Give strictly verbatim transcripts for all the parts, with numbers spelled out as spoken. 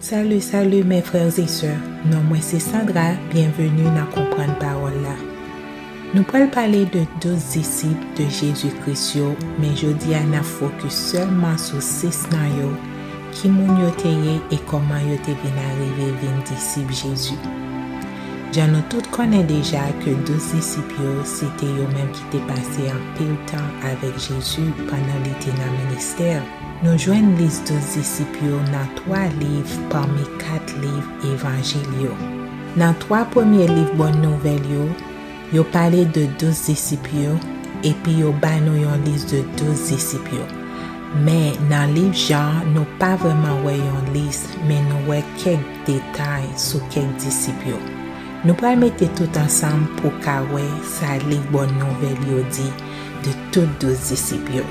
Salut, salut mes frères et sœurs. Non mwen se Sandra, byenveni nan Konprann Pawòl la. Nou pral pale de douz disip de Jezi Kris yo, men jodi a n ap fokis sèlman sou sis nan yo, ki moun yo te ye e kòman yo te vin arive vin disip Jezi. Jan nou tout konnen deja ke douz disip yo, se te yo menm ki te pase anpil tan avèk Jezi pandan li te nan ministè. Nou jwenn lis douz disip yo nan twa liv pami kat liv Evanjil yo. Nan twa premye liv Bòn Nouvèl yo, yo pale de douz disip yo, epi yo ba nou yon lis de douz disip yo. Men, nan liv Jan, nou pa vrèman wè yon lis, men nou wè kèk detay sou kèk disip yo. Nou pral mete tout ansanm pou ka wè sa liv Bòn Nouvèl yo di de tout douz disip yo.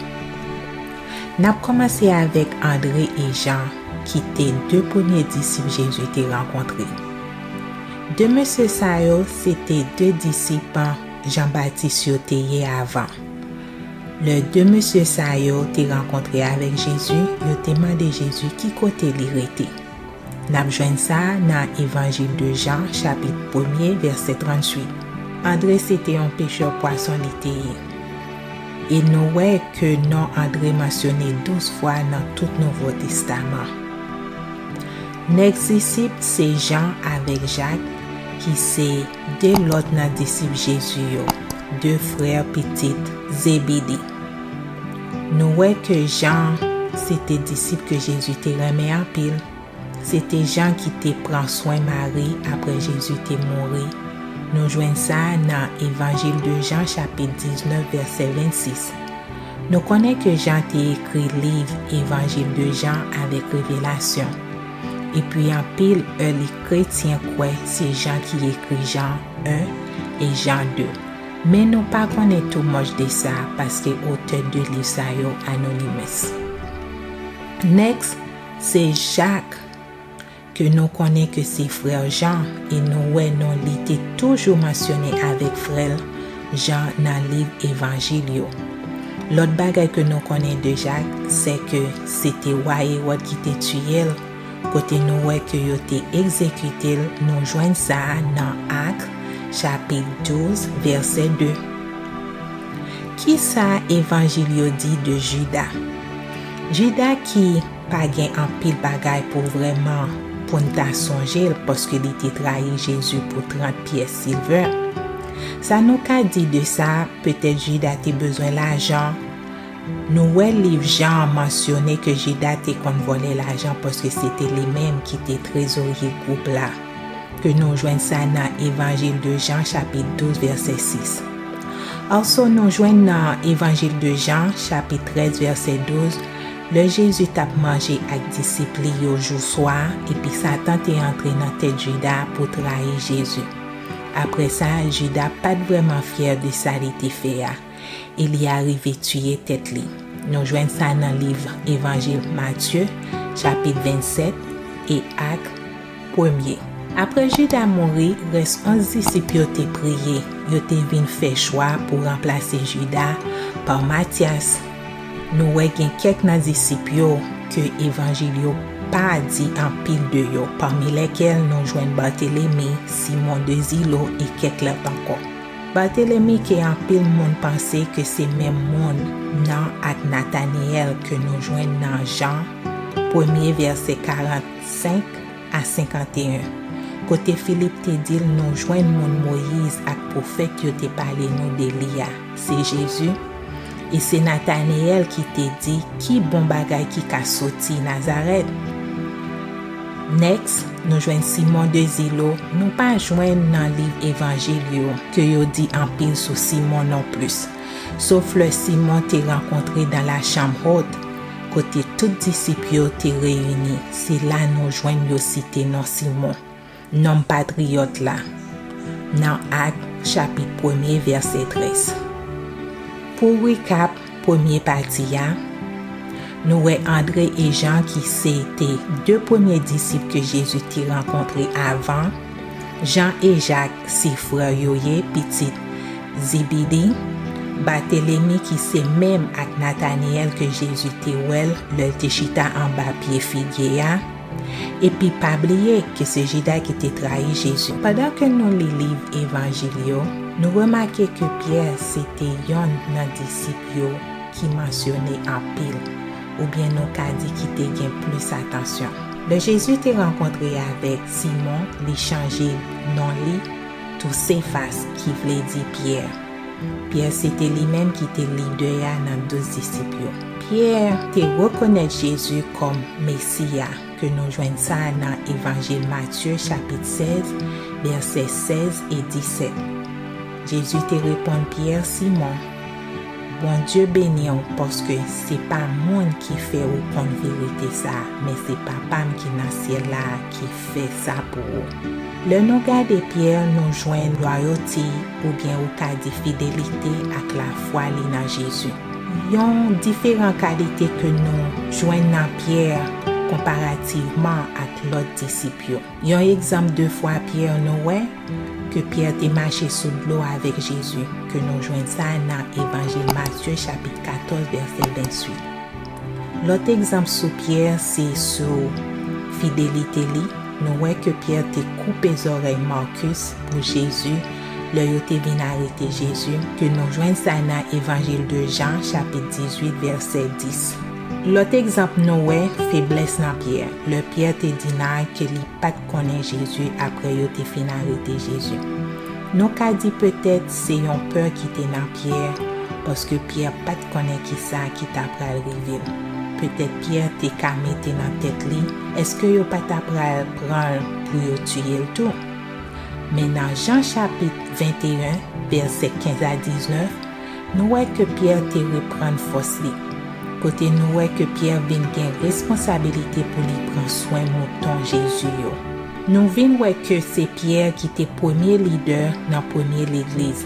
N ap kòmanse avèk Andre e Jan, ki te de premye disip Jezi te rankontre. De mesye sa yo, se te de disip Jan Batis yo te ye avan. Lè de mesye sa yo te rankontre avèk Jezi, yo te mande Jezi ki kote li rete. N ap jwenn sa nan Evanjil de Jan, chapit premye, vèsè tranntuit. Andre se te yon pechè pwason li te ye. E nou wè ke non Andre mansyone douz fwa nan tout Nouvo Testaman. Nèks disip se Jan avèk Jak, ki se de lòt nan disip Jezi yo, de frè pitit Zebedi. Nou wè ke Jan se te disip ke Jezi te renmen anpil. Se te Jan ki te pran swen Mari apre Jezi te mouri. Nou jwenn sa nan Evanjil de Jan, chapit diznèf, vèsè vennsis. Nou konnen ke Jan te ekri liv Evanjil de Jan avèk revelasyon. Epi anpil early kretyen kwè se Jan ki ekri Jan en e Jan de. Men nou pa konnen too much de sa, paske otè de liv sa yo anonymous. Nèks, se Jak, ke nou konnen ke se frè Jan, e nou wè non li te toujou mansyone avèk frè l Jan nan liv Evanjil yo. Lòt bagay ke nou konnen de Jak, se ke se te wa Ewòd ki te tiye l, kote nou wè ke yo te egzekite l, nou jwenn sa a nan Ak, chapit douz, vèsè de. Kisa Evanjil yo di de Jida? Jida ki pa gen anpil bagay pou vrèman pou n ta sonje l, paske li te trayi Jezi pou trant pyès silvè. Sa nou ka di de sa, petèt Jida te bezwen lajan. Nou wè liv Jan an mansyone ke Jida te konn vòlè lajan, paske se te li menm ki te trezorye gwoup la, ke nou jwenn sa nan Evanjil de Jan, chapit douz, vèsè sis. Also, nou jwenn nan Evanjil de Jan, chapit trèz, vèsè douz, lè Jezi t ap manje ak disip li yo jou swa, epi Satan te antre nan tèt Jida pou trayi Jezi. Apre sa, Jida pa t vrèman fyè de sa li te fè a, e li arive tiye tèt li. Nou jwenn sa nan liv Evanjil Matye, chapit vennsèt, e Ak, premye. Apre Jida mouri, rès onz disip yo te priye. Yo te vin fè chwa pou ranplase Jida pa Matyas. Nou wè gen kèk nan disip yo ke Evanjil yo pa di anpil de yo, pami lèkèl nou jwenn Bartelemi, Simon de Zilo e kèk lòt ankò. Bartelemi ke anpil moun panse ke se menm moun nan ak Nataneyèl ke nou jwenn nan Jan, premye, vèsè karannsenk a senkanteyen, kote Filip te di l, nou jwenn moun Moyiz ak pwofèt yo te pale nou de li a, se Jezi. E se Nataneyèl ki te di, ki bon bagay ki ka soti Nazarèt? Nèks, nou jwenn Simon de Zilo, nou pa jwenn nan liv Evanjil yo ke yo di anpil sou Simon nonplis. Sof lè Simon te rankontre dans la chambre haute, kote tout disip yo te reyini, se la nou jwenn yo site non Simon, nonm patriyòt la, nan Ak, chapit premye, vèsè trèz. Pou recap premye pati a, nou wè Andre e Jan ki se te de premye disip ke Jezi te rankontre avan, Jan e Jak se frè yo ye, pitit Zebedi, Bartelemi ki se menm ak Nataneyèl ke Jezi te wè l lè l te chita anba pye figye a, Epi pa bliye ke se Jida ki te trayi Jezi. Pandan ke nou li liv Evanjil yo, nou remake ke Pyè se te yonn nan disip yo ki mansyone anpil, oubyen nou ka di ki te gen plis atansyon. Lè Jezi te rankontre avèk Simon, li chanje non li, tou Sefas, ki vle di Pyè. Pyè se te li menm ki te lidè a nan douz disip yo. Pyè te rekonèt Jezi kòm Mesi a, ke nou jwenn sa nan Evanjil Matye chapit sèz, vèsè sèz e disèt. Jezi te reponn Pyè, Simon, Bondye beni w, paske se pa moun ki fè ou konn verite sa a, men se Papa m ki nan syèl la a ki fè sa pou ou. Lè nou gade Pyè, nou jwenn lwayòte, oubyen ou ka di fidelite ak lafwa li nan Jezi. Yon diferan kalite ke nou jwenn nan Pyè konparativman ak lòt disip yo. Yon egzanp de fwa Pyè, nou wè ke Pyè te mache sou dlo avèk Jezi, ke nou jwenn sa nan Evanjil Matye chapit katòz, vèsè venntuit. Lòt egzanp sou Pyè se sou fidelite li. Nou wè ke Pyè te koupe zòrèy Marcus pou Jezi lè yo te vin arete Jezi, ke nou jwenn sa nan Evanjil de Jan, chapit dizuit, vèsè dis. Lòt egzanp nou wè feblès nan Pyè. Lè Pyè te di Nay ke li pa t konnen Jezi apre yo te fin arete Jezi. Nou ka di petèt se yon pè ki te nan Pyè, paske Pyè pa t konnen kisa ki ta pral rive l. Petèt Pyè te ka mete nan tèt li, èske yo pa ta pral pran l pou yo tiye l tou? Men nan Jan chapit venteyen, vèsè kenz a diznèf, nou wè ke Pyè te reprann fòs li, kote nou wè ke Pyè vin gen responsabilite pou li pran swen mouton Jezi yo. Nou vin wè ke se Pyè ki te premye lidè nan premye legliz.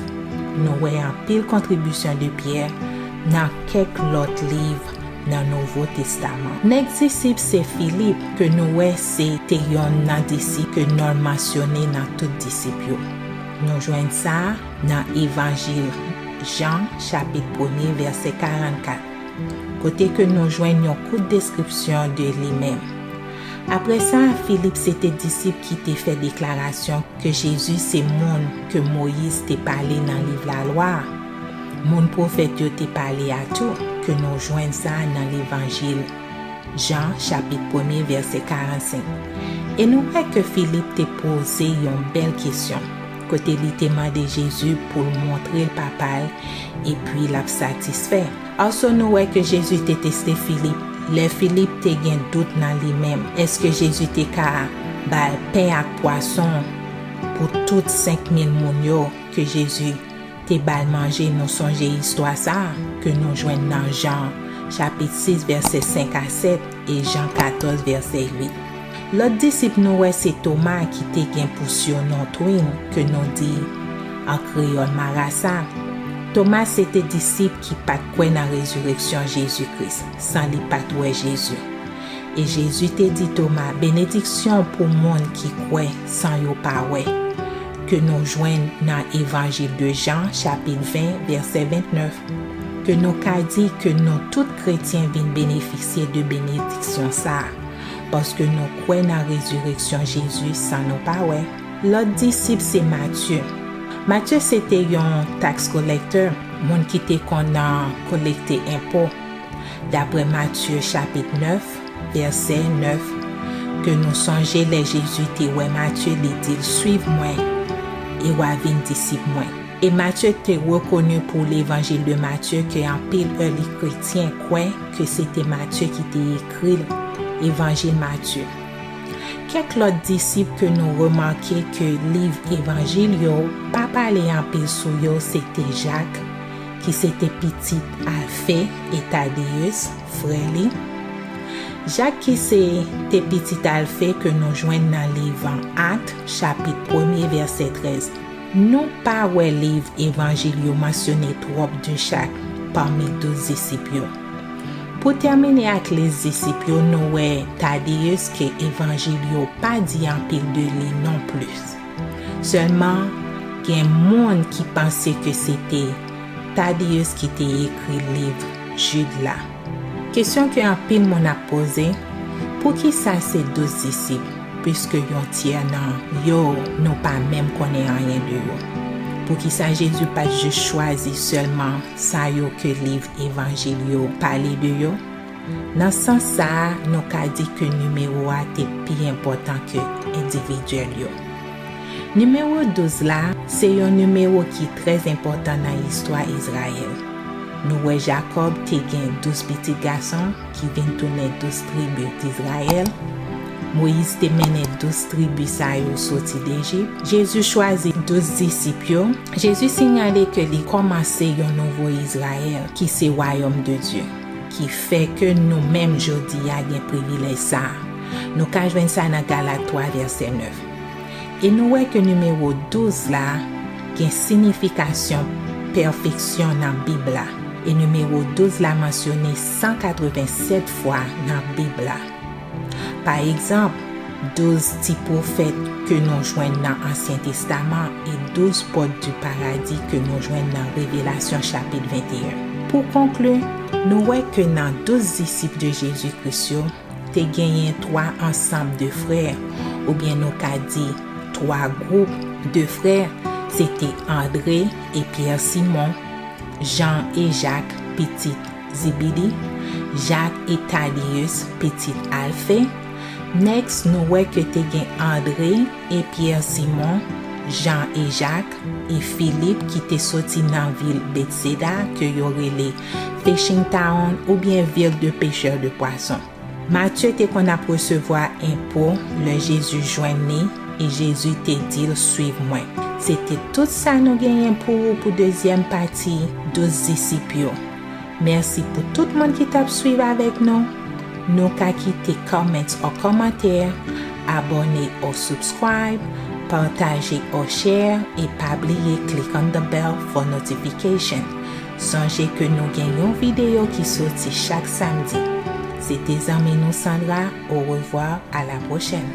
Nou wè anpil kontribisyon de Pyè nan kèk lòt liv nan Nouvo Testaman. Nèks disip se Filip, ke nou wè se te yonn nan disip ke non l mansyone nan tout disip yo. Nou jwenn sa nan Evanjil Jan, chapit premye, vèsè karannkat, kote ke nou jwenn yon kout deskripsyon de li menm. Apre sa, Filip se te disip ki te fè deklarasyon ke Jezi se moun ke Moyiz te pale nan liv Lalwa a, moun pwofèt yo te pale a tou, ke nou jwenn sa nan Levanjil Jan, chapit premye, vèsè karannsenk. E nou wè ke Filip te poze yon bèl kesyon, kote li te mande Jezi pou l montre l Papa l, epi l ap satisfè. Alsò, nou wè ke Jezi te teste Filip. Lè Filip te gen dout nan li menm, èske Jezi te ka ba l pen ak pwason pou tout senk mil moun yo ke Jezi te ba l manje? Nou sonje istwa sa a ke nou jwenn nan Jan, chapit sis, vèsè senk a sèt, e Jan katòz, vèsè uit. Lòt disip nou wè se Toma ki te gen pou siyonon Twin, ke nou di an kreyòl marasa. Toma se te disip ki pa t kwè nan rezireksyon Jezi Kris, san li pa t wè Jezi. E Jezi te di Toma, benediksyon pou moun ki kwè san yo pa wè, ke nou jwenn nan Evanjil de Jan, chapit ven, vèsè vennèf, ke nou ka di ke nou tout kretyen vin benefisye de benediksyon sa a, paske nou kwè nan rezireksyon Jezi san nou pa wè. Lòt disip se Matye. Matye se te yon tax collector, moun ki te konn kolekte enpo. Daprè Matye chapit nèf, vèsè nèf, ke nou sonje lè Jezi te wè Matye, li di l, swiv mwen, e w a vin disip mwen. E Matye te rekoni pou Levanjil de Matye ke anpil èli kretyen kwè ke se te Matye ki te ekri l, Evanjil Matye. Kèk lòt disip ke nou remake ke liv Evanjil yo pa pale anpil sou yo se te Jak, ki se te pitit Alfe e Tadeyis, frè li. Jak ki se te pitit Alfe ke nou jwenn nan liv Ak, chapit premye, vèsè trèz. Nou pa wè liv Evanjil yo mansyone twòp de Jak pami douz disip yo. Pou tèmine ak lis disip yo, nou wè Tadeyis ke Evanjil yo pa di anpil de li nonplis. Sèlman, gen moun ki panse ke se te Tadeyis ki te ekri liv Jid la. Kesyon ke anpil moun ap poze, Poukisa se douz disip, piske yon tyè nan yo nou pa menm konnen anyen de yo? Poukisa Jezi pa t jis chwazi sèlman sa yo ke liv Evanjil yo pale de yo? Nan sans sa a, nou ka di ke nimewo a te pi enpòtan ke endividyèl yo. Nimewo douz la se yon nimewo ki trè enpòtan nan istwa Izrayèl. Nou wè Jakòb te gen douz pitit gason ki vin tounen douz tribi Dizrayèl. Moyiz te mennen douz tribi sa yo soti Dejip. Jezi chwazi douz disip yo. Jezi siyale ke li kòmanse yon nouvo Izrayèl, ki se Wayòm de Dye, ki fè ke nou menm jodi a gen privilèj sa a. Nou ka jwenn sa nan Galat twa vèsè nèf. E nou wè ke nimewo douz la gen siyifikasyon pèfeksyon nan Bib la. E nimewo douz la mansyone san katrevennsèt fwa nan Bib la. Pa egzanp, douz ti pwofèt ke nou jwenn nan Ansyen Testaman e douz pòt di paradi ke nou jwenn nan Revelasyon chapit venteyen. Pou konkli, nou wè ke nan douz disip de Jezi Kris yo, te genyen twa ansanm de frè, oubyen nou ka di twa gwoup de frè, se te Andre e Pyè Simon, Jan e Jak, pitit Zibidi, Jak e Tadeyis, pitit Alfe. Nèks, nou wè ke te gen Andre e Pyè Simon, Jan e Jak, e Filip ki te soti nan vil Betseda, ke yo rele Fishing Town oubyen Ville de Pêcheurs de Poissons. Matye te konn ap resevwa enpo lè Jezi jwenn li, e Jezi te di l, "Swiv mwen." Se te tout sa nou genyen pou ou pou dezyèm pati douz disip yo. Mèsi pou tout moun ki t ap swiv avèk nou. Nou ka kite comments or kòmantè, abòne or subscribe, pataje or share, e pa bliye click on the bell for notification. Sonje ke nou gen yon videyo ki soti chak samdi. Se te zanmi nou Sandra. Au revoir, à la prochaine.